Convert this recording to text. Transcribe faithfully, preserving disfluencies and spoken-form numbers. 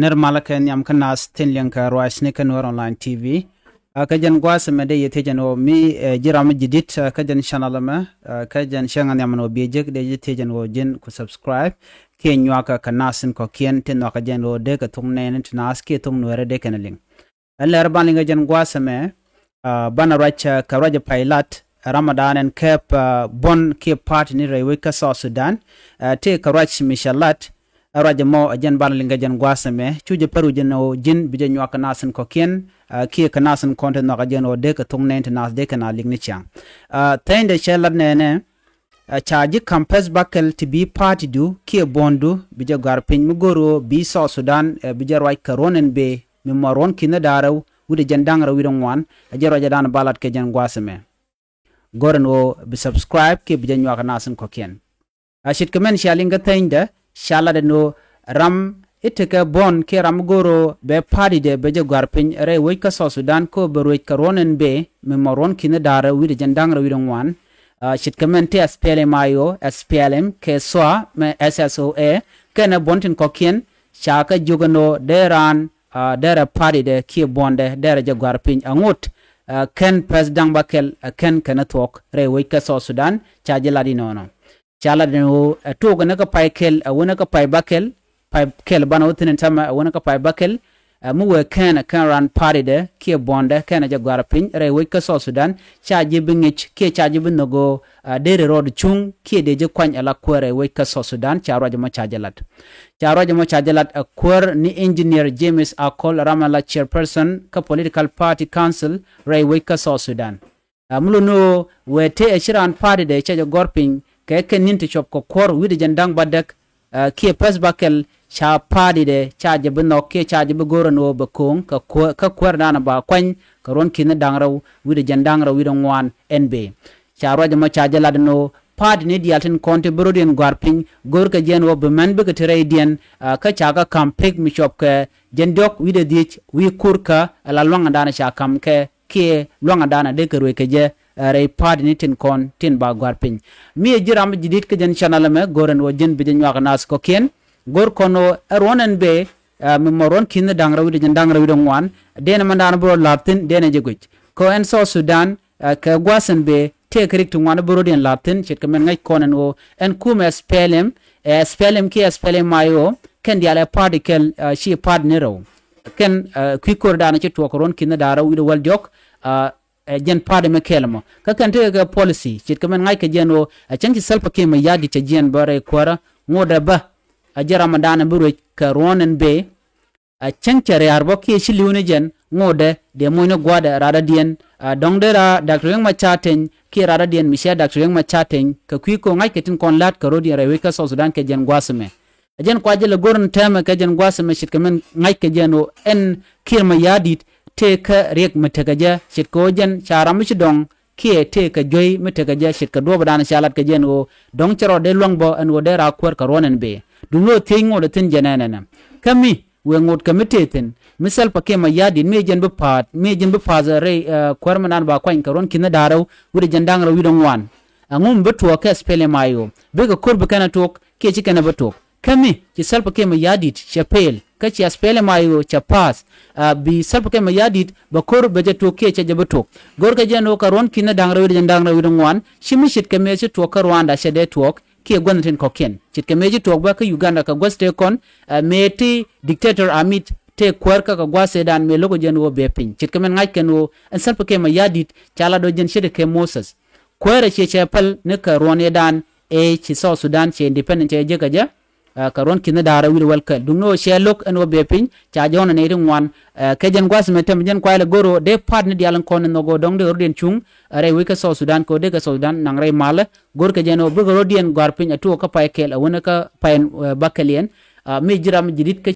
Nir malä kɛ nhiam kä nath tin liŋ kɛ ruacni kä Nuer Online T V. Kä jɛn gua̱a̱th ɛmɛ dee yɛ thiec ɛn ɣöö mi ji̱ ram mi ji̱ di̱t kä jɛn channel ɛmɛ, kä jɛn cäŋ ɛ nhiam ɛn ɣöö biɛ jek dee ji̱ thiec ɛn ɣöö ji̱n ku subscribe kiɛ nyuakä kɛ nath tin kɔ̱kiɛn tin nhɔakä jɛn ɣöö dee kɛ thok nɛɛni ti nath kiɛ thok Nuɛɛri dee kɛn liŋ. Ɛ lɛr ban liŋ kä jɛn gua̱a̱th ɛmɛ, banɛ ruac kɛ ruac pay lat Ramadan ɛn kɛp buɔ̱n kiɛ party ni rɛy wec kä South Sudan. Tëë kɛ ruac mi cɛ lat ɛ ruac ɛmɔ ɛ jɛn ban liŋ kä jɛn gua̱a̱th ɛmɛ cu jɛ pär wi̱c ɛn ɣöö ji̱n bi jɛ nyuak kɛ nath tin kɔ̱kiɛn kiɛ kɛ nath tin kɔn ti nhɔakä jɛn ɣöö dee kɛ thok nɛɛni ti nath dee kɛn a liŋ ni ciaŋ. Thɛnydɛ cɛ lat nɛɛnɛ, ca ji̱ ka̱m pɛth bakɛl ti bi party du kiɛ buɔ̱ndu bi jɛ gɔ̱a̱r piny mi go̱o̱r ɣöö bi South Sudan bi jɛ ruac kɛ ruɔ̱n ɛn bëë mi mɔ ruɔ̱n ki̱n da̱ŋ rɛw wi̱cdɛ jɛn da̱ŋ rɛw wi̱cdɛ ŋuan. Ɛ jɛ ruac ɛ da̱a̱n ba lat kɛ jɛn gua̱a̱th ɛmɛ. Go̱o̱r ɛn ɣöö bi subscribe kiɛ bi jɛ nyuak kɛ nath tin kɔ̱kiɛn. A ce̱tkɛ mɛn cia liŋ kä thɛnydɛ, ca lat ɛn ɣöö ram i̱ tekɛ buɔ̱n kiɛ ram go̱o̱r ɣöö bɛ party dɛ bɛ jɛ gɔ̱a̱r piny rɛy wec kä South Sudan kä bɛ ruec kɛ ruɔ̱n ɛn bëë mi mɔ ruɔ̱n ki̱n da̱ŋ rɛw wi̱cdɛ jɛn da̱ŋ rɛw wi̱cdɛ ŋuan. Ce̱tkɛ mɛn ti S P L M I O, S P L M kɛ SSOA, mɛ S S O A, kɛnɛ buɔ̱n tin kɔ̱kiɛn, ca kɛ jiök ɛn ɣöö dee raan, dee rɛ party dɛ kiɛ buɔ̱ndɛ dee rɛ jɛ gɔ̱a̱r piny. Aŋot kɛn pɛth da̱ŋ bakɛl kɛn kɛnɛ thuɔ̱k rɛy wec kä South Sudan, ca ji̱ lat inɔnɔ. Ca lat ɛn ɣöö ɛ tok ɛn kä pay kɛl ɛ wänä kä pay bakɛl, pay kɛl banɛ wä thi̱n ɛn täämɛ ɛ wänä kä pay bakɛl. Mi wëë kɛn ɛ kɛn raan party dɛ kiɛ buɔ̱ndɛ kɛn ɛ jɛ gɔ̱a̱r piny rɛy wec kä South Sudan, ca ji̱ bi ŋi̱c kiɛ ca ji̱ bi nhök ɣöö deri rɔɔd cuŋ kiɛ dee ji̱ kuany ɛ la kuäär rɛy wec kä South Sudan. Ca ruac ɛmɔ ca jɛ lat. Ca ruac ɛmɔ ca jɛ lat ɛ kuäär ni Engineer James Akol Ramala, chairperson kä Political Party Council rɛy wec kä South Sudan. Mi lot ni ɣöö wëë tëë ɛ ci raan party dɛ cɛ jɛ gɔ̱r piny kɛ kɛn ni̱n ti cuɔp kɛ kuɔ̱r wi̱cdɛ jɛn da̱ŋ bädäk kiɛ pɛth bakɛl, ca party dɛ ca jɛ bi nhɔk kiɛ ca jɛ bi go̱o̱r ɛn ɣöö bɛ ko̱o̱ŋ kä kuäär, kä kuäär dan ba kuany kɛ ruɔ̱n ki̱n da̱ŋ rɛw wi̱cdɛ jɛn da̱ŋ rɛw wi̱cdɛ ŋuan ɛn bëë. Ca ruac ɛmɔ ca jɛ lat ɛn ɣöö party ni diaal tin kɔn ti bi rɔ̱diɛn gɔ̱a̱r piny go̱o̱rkɛ jɛ ɛn ɣöö bi mɛn bikɛ ti rɛydiɛn. Kä ca kɛ ka̱m pek mi cuɔp kɛ jɛn diɔ̱k wi̱cdɛ dhiec wi̱i̱ kurkä ɛ la lua̱ŋ ɛn dan ca ka̱m kɛ kiɛ luaŋ a dan a dee kɛ ruëëc kɛ jɛ rɛy party ni tin kɔn tin ba gɔ̱a̱r piny. Mi ɛ ji̱ ram ji̱ di̱t kä jɛn channel ɛmɛ, go̱o̱r ɛn ɣöö ji̱n bi jɛ nyuak nath kɔ̱kiɛn. Go̱o̱r kɔn ɣöö ɛ ruɔ̱n ɛn bëë mi mɔ ruɔ̱n ki̱n da̱ŋ rɛw wi̱cdɛ jɛn da̱ŋ rɛw wi̱cdɛ ŋuan, dee nɛ mɛn dan bi rɔ la̱r thi̱n dee nɛ jɛ guic. Kä ɛn South Sudan kɛ gua̱a̱th ɛn bëë tëë kɛ rik ti ŋuan bi rɔ̱diɛn la̱r thi̱n. Ce̱tkɛ mɛn ŋäc kɔn ɛn ɣöö ɛn kumɛ S P L M, ɛ S P L M kiɛ S P L M I O, kɛn diaal ɛ party kɛl, ci party ni rɛw. Kɛn kui̱ ko̱r dan ci tuɔɔk kɛ ruɔ̱n ki̱n da̱ŋ rɛw wi̱cdɛ wäl diɔ̱k. Ɛ jɛn party mi kɛl ɛmɔ kä kɛn tekɛ kɛ policy. Ce̱tkɛ mɛn ŋa̱ckɛ jɛ ɛn ɣöö ɛ cäŋ ci Salva Kiir Mayardit cɛ jiɛɛn bä rɛy kuäärä, ŋotdɛ bä ɛ jɛn ram ɛ dan ɛ bi ruëc kɛ ruɔ̱n ɛn bëë. Ɛ cäŋ cɛ ria̱a̱r bä kiɛ ci li̱w ni jɛn, ŋotdɛ dee moc ni gua̱a̱thdɛ raadädiɛn. Dɔ̱ŋ dee raar Doctor Riek Machar Teny kiɛ raadädiɛn mi cɛ Doctor Riek Machar Teny kɛ kui̱ ko̱ ŋa̱ckɛ tin kɔn la̱t kɛ rɔ̱diɛn rɛy wec kä South Sudan kɛ jɛn gua̱a̱th ɛmɛ. Ɛ jɛn kua jɛ lɛ go̱r ni täämɛ kɛ jɛn gua̱a̱th ɛmɛ, ce̱tkɛ mɛn ŋa̱ckɛ jɛ ɛn ɣöö ɛn Kiir Mayardit tëë kä riɛk mi tekɛ jɛ, ce̱tkɛ ɣöö jɛn ca ram mi ci dɔ̱ŋ kiɛ tëë kɛ juey mi tekɛ jɛ, ce̱tkɛ duɔ̱ɔ̱p dan ca lat kɛ jɛ ɛn ɣöö dɔ̱ŋ cɛ rɔ dee luäŋ bä ɛn ɣöö dee raar kuäär kɛ ruɔ̱n ɛn bëë. Duŋni ɣöö thiec ŋotdɛ thi̱n jɛ nɛnɛ nɛ. Kä mi wëë ŋot kɛ mi tëë thi̱n, mi Salva Kiir Mayardit mi jɛn bi pa̱a̱t, mi jɛn bi pa̱a̱th rɛy kuäär mi naan ba kuany kɛ ruɔ̱n ki̱n da̱ŋ rɛw wi̱cdɛ jɛn da̱ŋ rɛw wi̱cdɛ ŋuan. Ɛŋu mi bi tuɔɔk kɛ S P L M I O? Bikɛ ko̱r bi kɛn ɛ tuɔɔk kiɛ ci kɛn ɛ bi tuɔɔk? Kä mi ci Salva Kiir Mayardit cɛ pel kä ci S P L M I O cɛ pa̱a̱th, bi Salva Kiir Mayardit bɛ ko̱r bɛ jɛ tuɔɔk kiɛ cɛ jɛ bi tuɔɔk? Go̱rkɛ jɛ ɛn ɣöö kɛ ruɔ̱n ki̱n da̱ŋ rɛw wi̱cdɛ jɛn da̱ŋ rɛw wi̱cdɛ ŋuan, ci mi ce̱tkɛ mëë ci tuɔɔk kä Rwanda cɛ dee tuɔɔk kiɛ gua̱th tin kɔ̱kiɛn. Ce̱tkɛ mëë ci tuɔɔk bä kä Uganda kɛ gua̱th tëë kɔn, mëë ti dictator Amin tëë kuäär kä kɛ gua̱th tëë dan mëë lo̱k jɛ ɛn ɣöö bɛ piny. Ce̱tkɛ mɛn ŋa̱ckɛ ɛn ɣöö ɛn Salva Kiir Mayardit ca lat ɣöö jɛn ce̱tkɛ kɛ Moses. Kuäärɛ ciɛ cɛ päl ni kɛ ruɔ̱n ëë dan ëë ci South Sudan cɛ independent cɛ jek kɛ jɛ. Kɛ ruɔ̱n ki̱n da̱ŋ rɛw wi̱cdɛ wäl kɛl, duŋni ɣöö cɛ lo̱k ɛn ɣöö bɛ piny, ca jɔ̱ɔ̱n ɛ nɛy ti ŋuan. Kɛ jɛn gua̱a̱th ɛmɛ täämɛ jɛn kua jɛ lɛ go̱r ɣöö dee party ni diaal in kɔn in nhɔk ɣöö dɔ̱ŋ dee rɔ̱diɛn cuŋ rɛy wec kä South Sudan kɛ ɣöö dee kɛ South Sudan naŋ rɛy malä. Go̱rkɛ jɛ ɛn ɣöö bikɛ rɔ̱diɛn gɔ̱a̱r piny a tuɔɔk kä pay kɛl a wänä kä pay bakɛliɛn. Mi ji̱ ram ji̱ di̱t kä